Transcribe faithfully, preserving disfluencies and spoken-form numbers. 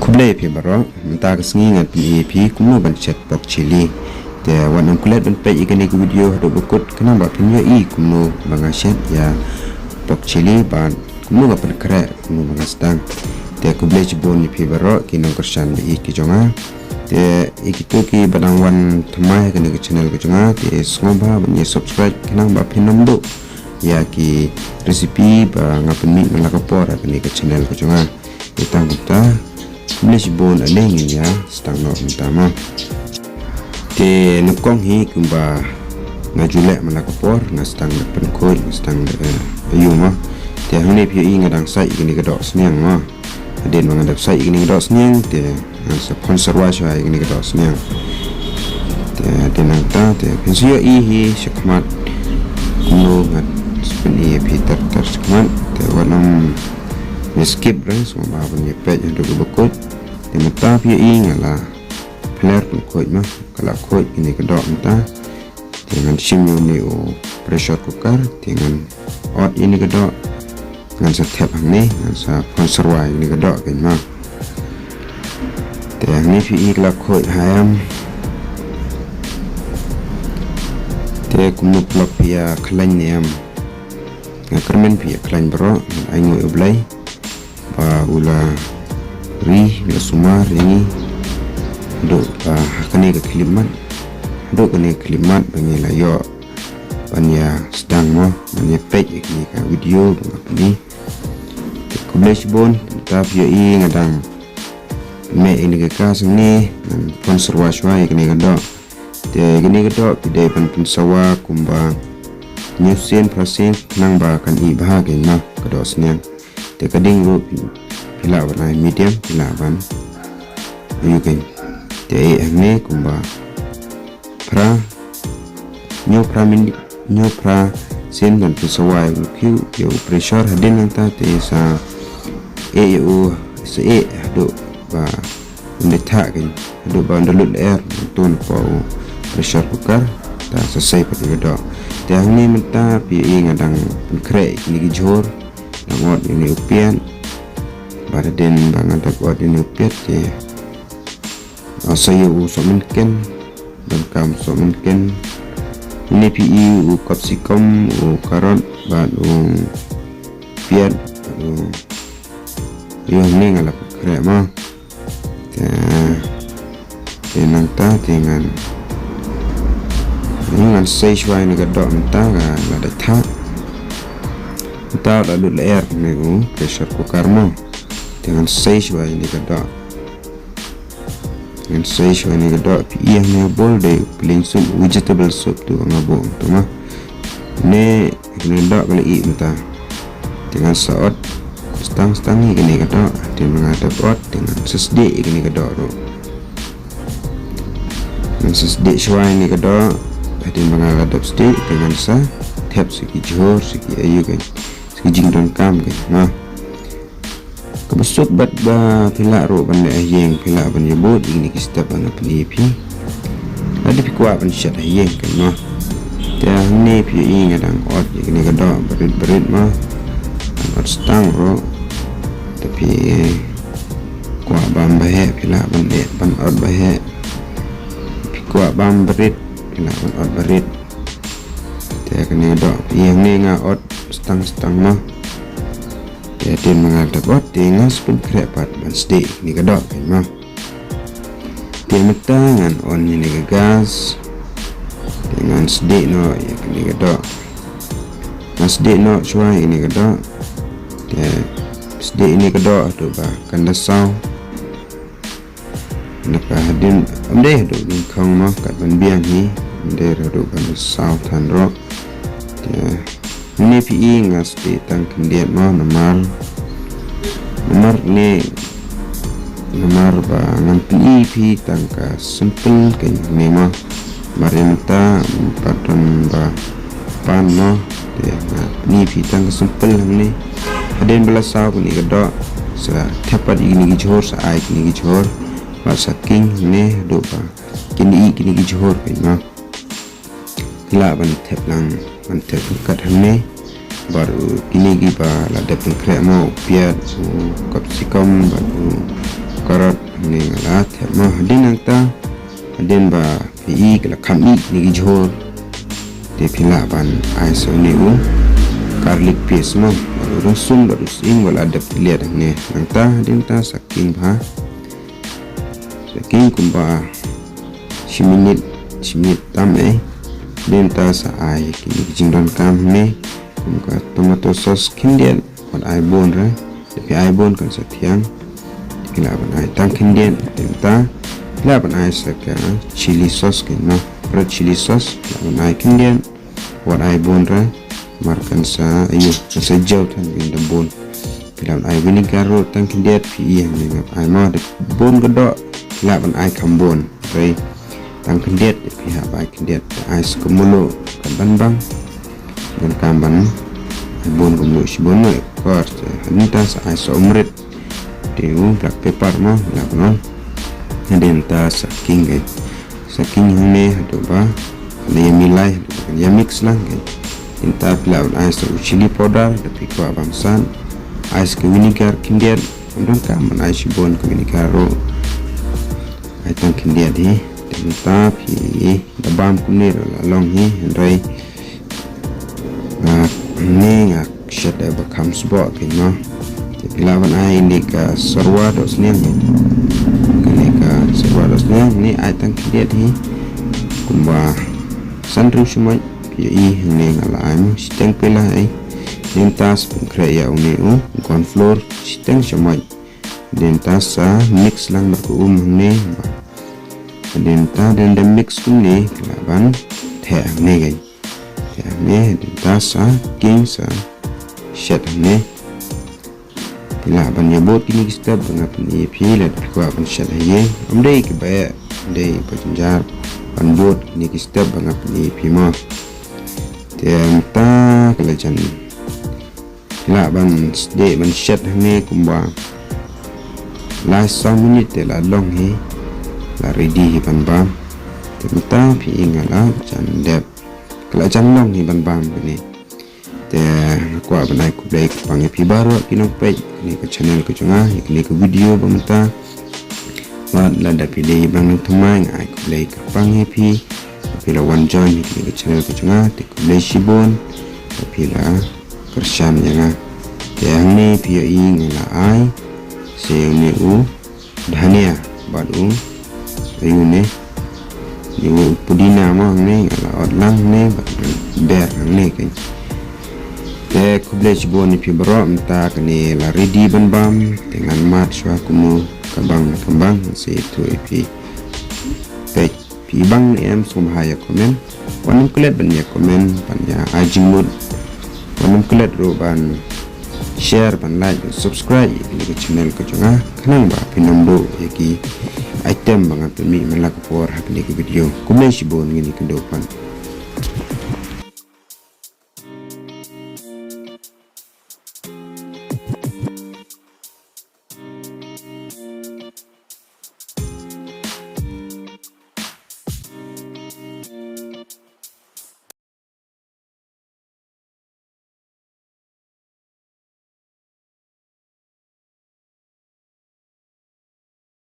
Khublei phi baroh, mynta ka sngi ngan pyni phi kumno ban shet pork chilli. Te wat nang klet ban peit ïa kane ka video haduh ba kut khnang ba phin ïohi kumno ba nga shet ïa pork chilli bad kumno nga pynkhreh kumno ba nga sdang. Te khublei shibun ïa phi baroh ki nongkyrshan ba ïeit ki jong nga. Te ïa kito ki ba dang wan thymmai ha kane ka channel ka jong nga te sngewbha ban ïa subscribe khnang ba phin ym duh ïa ki recipe ba nga pynmih man la ka por ha kane ka channel ka jong nga. Te tang kumta, khublei shibun, ale ngin ïa sdang noh mynta mo. Te nyngkong hi kumba nga ju leh man la ka por, nga sdang da pynkhuid, nga sdang da, eh, ïa u mo. Te hangne phi ïohi nga dang sait ïa kane ka doh sniang mo. Hadien ba nga dep sait ïa kane ka doh sniang te ngan sa phonsarwa shuwa ïa kane ka doh sniang. Te hadien nangta te phin sa ïohi hi shakhmat kumno, ngan sa pyni ïa phi ter ter shakhmat. Te wat nym ïa skip re, sngewbha ban ïa peit haduh kaba kut. Te mynta phi ïohi nga la pler pynkhuid mo, ka la khuid kane ka doh mynta. Te ngan shim ïa une u pressure cooker, te ngan ot ïa une ka doh, ngan sa thep hangne, ngan sa phonsarwa ïa une ka doh kein mo. Te hangne phi ïohi ka la khuid ha em. Te kumno paralok phi ïa khlaiñ ne em? Nga kyrmen phi ïa khlaiñ baroh, ngan ainguh ïa U Blei ba u la ri, u la sumar ïa ngi haduh ba ha kane ka khyllipmat, haduh kane ka khyllipmat ba ngi la ïoh ban ïa sdang mo, ban ïa peit ïa kane ka video ba nga pyni. Te khublei shibun, mynta phi ïohi nga dang meh ïa kane ka gas hangne, ngan phonsarwa shuwa ïa kane ka doh. Te kane ka doh phi dei ban pynsarwa kumba hynñiew sien phra sien khnang ba kan ih bha kein mo ka doh sniang. Te ka ding ruh phi lah ban ai medium, phi lah ban ïa kein. Te ïa hangne kumba phra, hynñiew phra minit, hynñiew phra sien ngan pynsarwa ïa u khiew, ïa u pressure, hadien nangta te sa ïeh ïa u, sa ïeh haduh ba un da thah kein, haduh ba un da lut lyer, ngan tun hapoh u pressure cooker, te sa sei pat ïa ka doh. Te hangne mynta phi ïohi nga dang pynkhreh ïa kine ki jhur, dang ot ïa une u piat. Bad hadien ba nga dep ot ïa une u piat te, ah, sa ïoh u sohmynken, donkam sohmynken. Hangne phi ïohi u capsicum, u carrot, bad u piat, bad u, ïoh hangne nga la pynkhreh mo. Te, te nangta te ngan, ngan sei shuwa ïa kane ka doh mynta ka la dei thah. Mynta la lut lyer ne u pressure cooker mo. Te ngan sei shuwa ïa kane ka doh. Ngan sei shuwa ïa kane ka doh, phi ïohi hangne ka bowl dei u pling soup, vegetable soup tu nga buh tu mo. Ne kane ka doh ka la ih mynta. Te ngan sa ot stang stang ïa kane ka doh, te ngan dep ot, te ngan sa sdieh ïa kane ka doh ruh. Ngan sa sdieh shuwa ïa kane ka doh, hadien ba nga la dep sdieh, te ngan sa thep sa ki jhur, sa ki aïu kein, sa ki jingdonkam kein, mo. Kaba suk bad ba phi lah ruh ban leh ha ïing, phi lah ban ïabud ïa kine ki step ba nga pyni ïa phi. Lada phi kwah ban shet ha ïing kein mo. Te hangne phi ïohi nga dang ot ïa kane ka doh barit barit mo. Dang ot stang ruh. Te phi kwah bam ba heh phi lah ban leh ban ot ba heh. Phi kwah bam barit phi lah ban ot barit. Te kane ka doh phi ïohi hangne nga ot stang stang mo. Te hadien ba nga la dep ot te ngan sa pynkhreh pat ban sdieh ïa kane ka doh kein mo. Te mynta ngan on ïa kane ka gas. Te ngan sdieh noh ïa kane ka doh. Ngan sdieh noh shuwa ïa kane ka doh. Te sdieh ïa kane ka doh haduh ba kan da saw. Naka hadien, ym dei haduh nyngkong mo, kat ban biang hi, ym dei haduh ban saw than ruh. Te hangne phi ïohi nga sdieh tang khyndiat mo, namar, namar ne, namar ba ngan pyni ïa phi tang ka simple kein hangne mo. Namar ïa mynta, ym pat don ba pan mo, te nga pyni ïa phi tang ka simple hangne. Hadien ba la saw kane ka doh, sa thep pat ïa kine ki jhur, sa ai kine ki jhur, bad sa king hangne, haduh ba kin ih kine ki jhur kein mo. Phi lah ban thep lang, ban thep ryngkat hangne. Bad u kine kiba la dep pynkhreh mo, u piat, u capsicum, bad u carrot, Hangne nga la thep mo. Hadien nangta, hadien ba phi i ka la kham ih kine ki jhur, te phi lah ban ai sa une u garlic paste mo. Bad u rynsun bad u sying ba la dep kylliat hangne. Nangta hadien ta sa king bha. Sa king kumba shi minit, shi minit tam eh. Hadien ta sa ai kine ki jingdonkam hangne, kum ka tomato sauce khyndiat. Wat ai bun re. Te phi ai bun kan sa thiang. Te phi lah ban ai tang khyndiat. Te mynta phi lah ban ai sa ka chili sauce kein mo. Red chili sauce phi lah ban ai khyndiat. Wat ai bun re. Mar kan sa, ayu, kan sa jaw than kein da bun. Phi lah ban ai vinegar ruh tang khyndiat, phi i hangne ngam ai mo. Da bun ka doh, phi lah ban ai kham bun. Re. Tang khyndiat, phi hap ai khyndiat, ai sa ka mluh, ka ban bang. Donkam ban ai bun ka mluh shibun mo, of course. Hadien ta sa ai sa u mrit. Te u black pepper mo, lah mo. Hadien ta sa king kein. Sa king hangne haduh ba kan ïa milai, haduh ba kan ïa mix lang kein. Hadien ta phi lah ban ai sa u chili powder, da phi kwah bam san. Ai sa ka vinegar khyndiat, ym donkam ban ai shibun ka vinegar ruh. Ai tang khyndiat hi. Te mynta phi da bam kumne ruh la long hi, hynrei nga, hangne nga shet da ba kham sboh kein mo. Te phi lah ban ai ine ka syrwa dohsniang hi. Kane ka syrwa dohsniang hangne ai tang khyndiat hi. Kumba san hynriew shamoit phi i hangne nga la ai mo. Shiteng phi lah ai. Hadien ta sa pynkhreh ïa une u corn flour shiteng shamoit. Hadien ta sa mix lang bad ka um hangne. Hadien ta hadien da mix kumne, phi lah ban theh hangne kein. Theh hangne, hadien ta sa king sa shet hangne. Phi lah ban ïa bud kine ki step ba nga pyni ïa phi, lada phi kwah ban shet ha ïing. Ym dei kaba eh, dei ba jynjar ban bud kine ki step ba nga pyni ïa phi mo. Te mynta ka la jan Lah ban sdeh ban shet hangne kumba lai saw minit te la long hi, la ready hi ban bam. Te mynta phi i nga la jan dep, ka la jan long hi ban bam kane. Te nga kwah ban ai khublei kyrpang ïa phi baroh ki nongpeit kane ka channel ka jong nga, ïa kane ka video ba mynta. Bad lada phi dei ba nang thymmai, nga ai khublei kyrpang ïa phi ba phi la wan join ïa kane ka channel ka jong nga. Te khublei shibun ba phi la kyrshan ïa nga. Te hangne phi ïohi nga la ai sa ïa une u dhania bad u, ïa une, ïa u pudina mo, hangne nga la ot lang hangne bad ber hangne kein. Te khublei shibun ïa phi baroh. Mynta kane la ready ban bam. Te ngan mad shuwa kumno ka bang na ka bang, sa ïathuh ïa phi. Peit phi bang ne em, sngewbha ïa comment. Wat nym klet ban ïa comment ban ïa ai jingmut. Wat nym klet ruh ban share, ban like, ban subscribe ïa kane ka channel ka jong nga, khnang ba phin ym duh ïa ki item ba ngan pynmih man la ka por ha kane ka video. Khublei shibun, ngin ïakynduh pat.